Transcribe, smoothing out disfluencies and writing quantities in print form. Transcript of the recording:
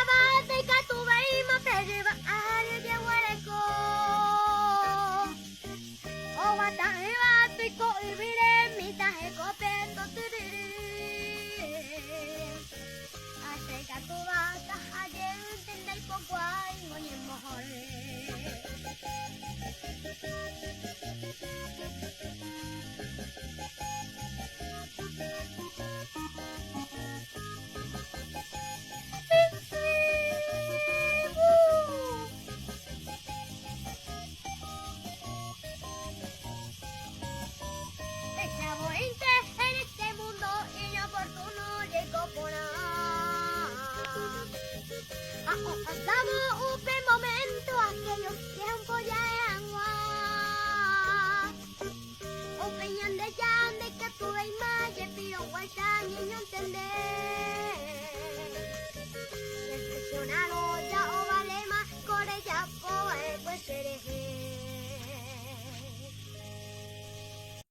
Ava ndaikatuvéima pe jyva ári ojeguereko. Oguata'ỹva toiko yvýre mitã hekópe totyryry. Ha che ikatúva taha jeýnte ndaipokuái moñembohory. Péichavoínte en este mundo iñoportuno jaiko porã. Ha ohasávo upe momento aquellos tiempos ja'e hag̃ua. Upe Ñandejára ndaikatuvéima jepirõguáicha ñeñontende. Reflexionárõ ja ovaléma ko rejapo va'ekue cherehe.